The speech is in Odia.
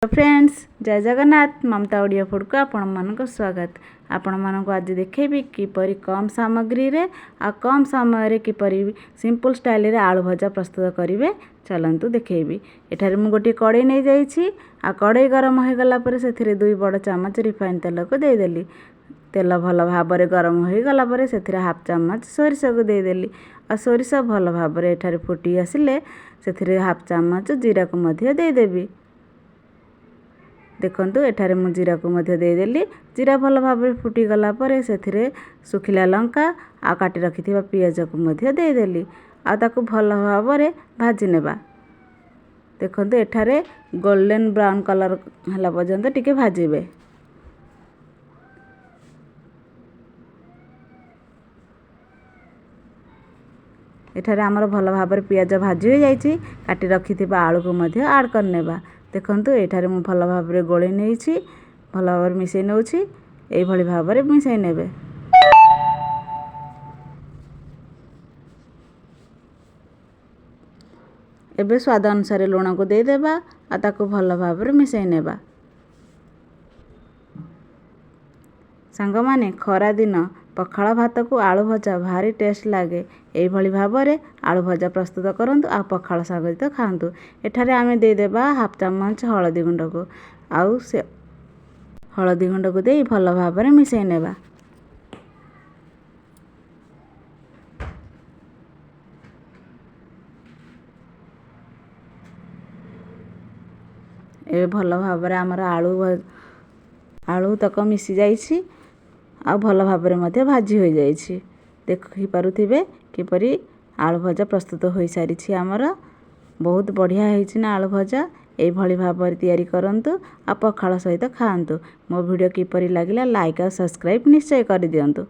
ଫ୍ରେଣ୍ଡସ୍, ଜୟ ଜଗନ୍ନାଥ। ମମତା ଓଡ଼ିଆ ଫୁଡ଼କୁ ଆପଣମାନଙ୍କୁ ସ୍ୱାଗତ। ଆପଣମାନଙ୍କୁ ଆଜି ଦେଖେଇବି କିପରି କମ୍ ସାମଗ୍ରୀରେ ଆଉ କମ୍ ସମୟରେ କିପରି ସିମ୍ପଲ୍ ଷ୍ଟାଇଲରେ ଆଳୁ ଭଜା ପ୍ରସ୍ତୁତ କରିବେ। ଚାଲନ୍ତୁ ଦେଖେଇବି। ଏଠାରେ ମୁଁ ଗୋଟିଏ କଡ଼େଇ ନେଇଯାଇଛି ଆଉ କଡ଼େଇ ଗରମ ହୋଇଗଲା ପରେ ସେଥିରେ 2 ବଡ଼ ଚାମଚ ରିଫାଇନ୍ ତେଲକୁ ଦେଇଦେଲି। ତେଲ ଭଲ ଭାବରେ ଗରମ ହୋଇଗଲା ପରେ ସେଥିରେ ହାଫ୍ ଚାମଚ ସୋରିଷକୁ ଦେଇଦେଲି ଆଉ ସୋରିଷ ଭଲ ଭାବରେ ଏଠାରେ ଫୁଟି ଆସିଲେ ସେଥିରେ ହାଫ୍ ଚାମଚ ଜିରାକୁ ମଧ୍ୟ ଦେଇଦେବି। ଦେଖନ୍ତୁ, ଏଠାରେ ମୁଁ ଜିରାକୁ ମଧ୍ୟ ଦେଇଦେଲି। ଜିରା ଭଲ ଭାବରେ ଫୁଟିଗଲା ପରେ ସେଥିରେ ଶୁଖିଲା ଲଙ୍କା ଆଉ କାଟି ରଖିଥିବା ପିଆଜକୁ ମଧ୍ୟ ଦେଇଦେଲି ଆଉ ତାକୁ ଭଲ ଭାବରେ ଭାଜି ନେବା। ଦେଖନ୍ତୁ, ଏଠାରେ ଗୋଲ୍ଡେନ୍ ବ୍ରାଉନ୍ କଲର୍ ହେଲା ପର୍ଯ୍ୟନ୍ତ ଟିକେ ଭାଜିବେ। ଏଠାରେ ଆମର ଭଲ ଭାବରେ ପିଆଜ ଭାଜି ହୋଇଯାଇଛି। କାଟି ରଖିଥିବା ଆଳୁକୁ ମଧ୍ୟ ଆଡ଼୍ କରିନେବା। ଦେଖନ୍ତୁ, ଏଠାରେ ମୁଁ ଭଲ ଭାବରେ ଗୋଳେଇ ନେଇଛି, ଭଲ ଭାବରେ ମିଶାଇ ନେଉଛି। ଏଇଭଳି ଭାବରେ ମିଶାଇ ନେବେ। ଏବେ ସ୍ୱାଦ ଅନୁସାରେ ଲୁଣକୁ ଦେଇଦେବା ଆଉ ତାକୁ ଭଲ ଭାବରେ ମିଶାଇ ନେବା। ସାଙ୍ଗମାନେ, ଖରାଦିନ ପଖାଳ ଭାତକୁ ଆଳୁ ଭଜା ଭାରି ଟେଷ୍ଟ ଲାଗେ। ଏଇଭଳି ଭାବରେ ଆଳୁ ଭଜା ପ୍ରସ୍ତୁତ କରନ୍ତୁ ଆଉ ପଖାଳ ସହିତ ଖାଆନ୍ତୁ। ଏଠାରେ ଆମେ ଦେଇଦେବା ହାଫ୍ ଚାମଚ ହଳଦୀ ଗୁଣ୍ଡକୁ ଆଉ ସେ ହଳଦୀ ଗୁଣ୍ଡକୁ ଦେଇ ଭଲ ଭାବରେ ମିଶାଇ ନେବା। ଏବେ ଭଲ ଭାବରେ ଆମର ଆଳୁ ତକ ମିଶି ଯାଇଛି ଆଉ ଭଲ ଭାବରେ ମଧ୍ୟ ଭାଜି ହୋଇଯାଇଛି। ଦେଖିପାରୁଥିବେ କିପରି ଆଳୁ ଭଜା ପ୍ରସ୍ତୁତ ହୋଇସାରିଛି ଆମର। ବହୁତ ବଢ଼ିଆ ହେଇଛି ନା ଆଳୁ ଭଜା? ଏଇଭଳି ଭାବରେ ତିଆରି କରନ୍ତୁ ଆଉ ପଖାଳ ସହିତ ଖାଆନ୍ତୁ। ମୋ ଭିଡ଼ିଓ କିପରି ଲାଗିଲା, ଲାଇକ୍ ଆଉ ସବସ୍କ୍ରାଇବ୍ ନିଶ୍ଚୟ କରିଦିଅନ୍ତୁ।